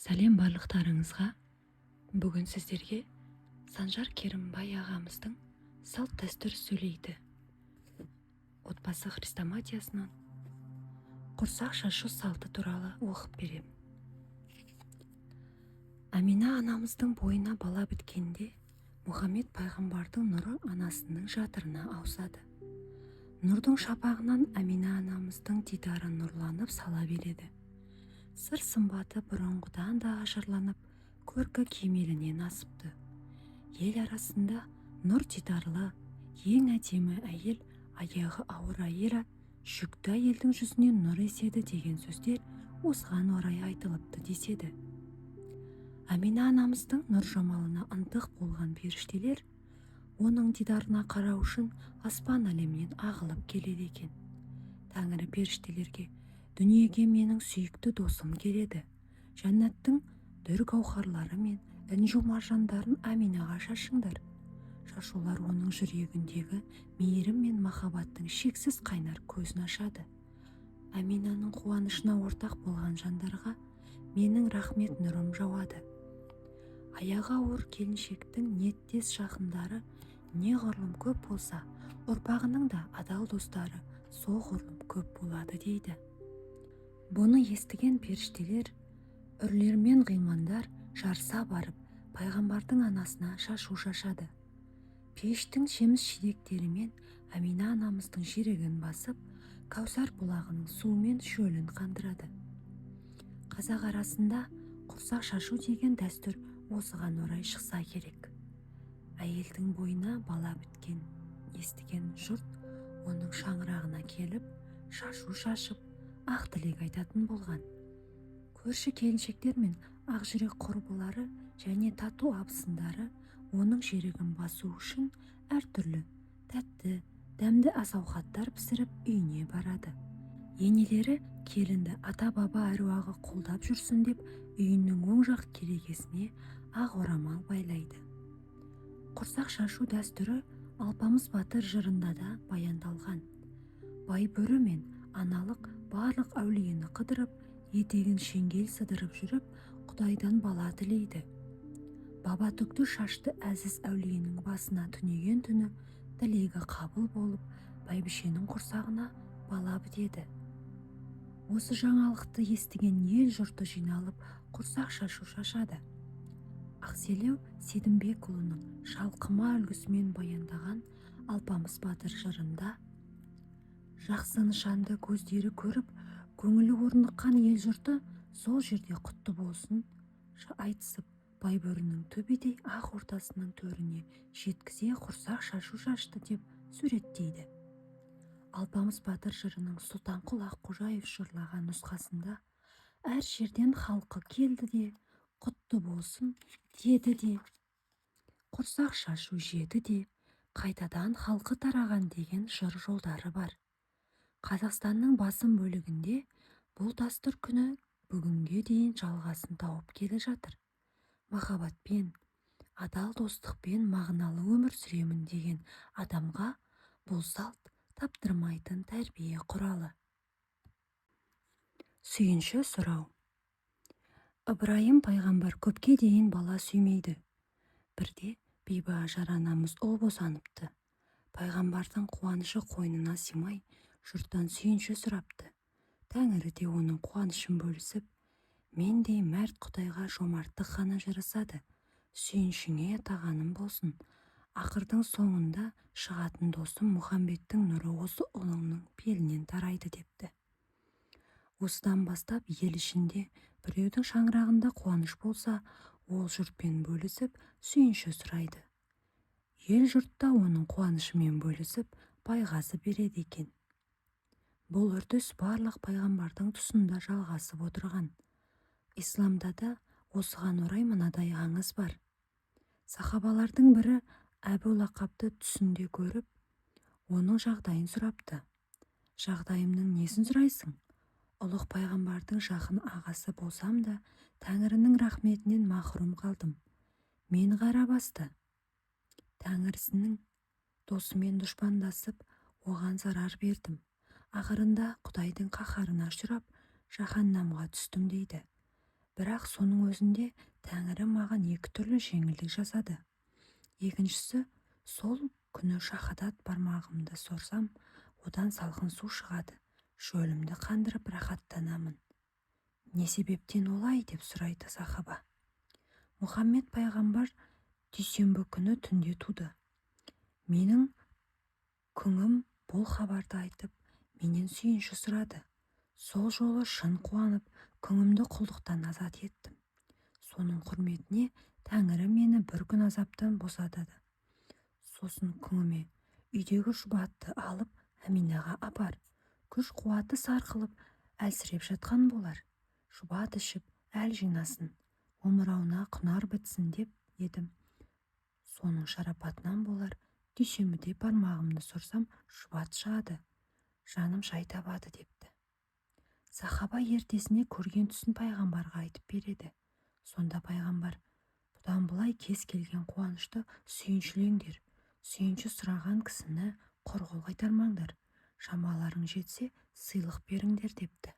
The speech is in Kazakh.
Сәлем барлықтарыңызға. Бүгін сіздерге Санжар Керімбай ағамыздың «Салт-дәстүр сөйлейді» отбасы хрестоматиясынан құрсақ шашу салты туралы оқып беремін. Әмина анамыздың бойына бала біткенде, Мұхаммед пайғамбардың нұры анасының жатырына ауысады. Нұрдың шапағынан Әмина анамыздың дидары нұрланып сала береді. Сыр сымбаты бұрынғыдан да ажарланып, көркі кемелінен асыпты. Ел арасында нұр дидарлы, ең әдемі әйел, аяғы ауыр әйел, жүкті әйелдің жүзінен нұр еседі деген сөздер осыған орай айтылыпты деседі. Әмина анамыздың нұр жамалына ынтық болған періштелер оның дидарына қарау үшін аспан әлемінен ағылып келеді екен. Тәңірі періштелерге: «Дүниеге менің сүйікті досым келеді. Жәннаттың дүр гауһарлары мен інжу маржандарын Әминаға шашыңдар. Шашулар оның жүрегіндегі мейірім мен махаббаттың шексіз қайнар көзін ашады. Әминаның қуанышына ортақ болған жандарға менің рахмет нұрым жауады. Аяғы ауыр келіншектің ниеттес жақындары неғұрлым көп болса, ұрпағының да адал достары соғұрлым көп болады», – дейді. Бұны естіген періштелер, үрлер мен ғилмандар жарыса барып, пайғамбардың анасына шашу шашады. Пейіштің жеміс жидектерімен Әмина анамыздың жерігін басып, Кәусар бұлағының суымен шөлін қандырады. Қазақ арасында құрсақ шашу деген дәстүр осыған орай шықса керек. Әйелдің бойына бала біткен естіген жұрт оның шаңырағына келіп, шашу шашып, ақ тілек айтатын болған. Көрші келіншектер мен ақжүрек құрбылары және тату абысындары оның жерігін басу үшін әртүрлі тәтті, дәмді ас ауқаттар пісіріп, үйіне барады. Енелері келінді ата-баба әруағы қолдап жүрсін деп, үйінің оң жақ керегесіне ақ орамал байлайды. Құрсақ шашу дәстүрі Алпамыс батыр жырында да баяндалған. Байбөрі мен Аналық барлық әулиені қыдырып, етегін шеңгел сыдырып жүріп, Құдайдан бала тілейді. Баба түкті шашты әзіз әулиенің басына түнеген түні тілегі қабыл болып, бәйбішенің құрсағына бала бітеді. Осы жаңалықты естіген ел жұрты жиналып, құрсақ шашу шашады. Ақселеу Сейдімбекұлының шалқыма үлгісімен баяндаған Алпамыс батыр жырында жақсы нышанды көздері көріп, көңілі орныққан ел жұрты сол жерде құтты болсын айтысып, Байбөрінің төбедей ақ ортасының төріне жеткізе құрсақ шашу шашты деп суреттейді. Алпамыс батыр жырының Сұлтанқұл Аққожаев жырлаған нұсқасында әр жерден халқы келді де, құтты болсын деді де, құрсақ шашу жеді де, қайтадан халқы тараған деген жыр жолдары бар. Қазақстанның басым бөлігінде бұл дәстүр күні бүгінге дейін жалғасын тауып келе жатыр. Махаббатпен, адал достықпен мағыналы өмір сүремін деген адамға бұл салт таптырмайтын тәрбие құралы. Сүйінші сұрау. Ыбырайым пайғамбар көпке дейін бала сүймейді. Бірде Бибі Ажар анамыз ұл босаныпты. Пайғамбардың қуанышы қойнына сыймай, жұрттан сүйінші сұрапты. Тәңірі де оның қуанышын бөлісіп: «Мендей мәрт Құдайға жомарттық қана жарасады. Сүйіншіңе тағаным болсын. Ақырдың соңында шығатын досым Мұхаммедтің нұры осы ұлыңның белінен тарайды», – депті. Осыдан бастап ел ішінде біреудің шаңырағында қуаныш болса, ол жұртпен бөлісіп, сүйінші сұрайды. Ел жұрт та оның қуанышымен бөлісіп, байғазы береді екен. Бұл үрдіс барлық пайғамбардың тұсында жалғасып отырған. Исламда да осыған орай мынадай аңыз бар. Сахабалардың бірі Әбу Лақапты түсінде көріп, оның жағдайын сұрапты. «Жағдайымның несін сұрайсың? Ұлық пайғамбардың жақын ағасы болсам да, Тәңірінің рахметінен махрұм қалдым. Мен қара басты Тәңірісінің досымен дұшпандасып, оған зарар бердім. Ақырында Құдайдың қаһарына ұшырап, жаһаннамға түстім», – дейді. Бірақ соның өзінде Тәңірі маған екі түрлі жеңілдік жасады. Екіншісі, сол күні шахадат бармағымды сорсам, одан салқын су шығады, шөлімді қандырып рахаттанамын. Не себептен олай, деп сұрайды сахаба. Мұхаммед пайғамбар дүйсенбі күні түнде туды. Менің күңім бұл хабарды айтып, менен сүйінші сұрады. Сол жолы шын қуанып, күңімді құлдықтан азат еттім. Соның құрметіне Тәңірі мені бір күн азаптан босатады. Сосын күңіме: үйдегі шұбатты алып Әминаға апар, күш-қуаты сарқылып, әлсіреп жатқан болар. Шұбат ішіп, әл жинасын, омырауына құнар бітсін деп едім. Соның шарапатынан болар, дүйсенбіде бармағымды сорсам, шұбат шығады, жаным жай табады депті. Сахаба ертесіне көрген түсін пайғамбарға айтып береді. Сонда пайғамбар: бұдан былай кез келген қуанышты сүйіншілеңдер, сүйінші сұраған кісіні құр қол қайтармаңдар, шамаларың жетсе сыйлық беріңдер депті.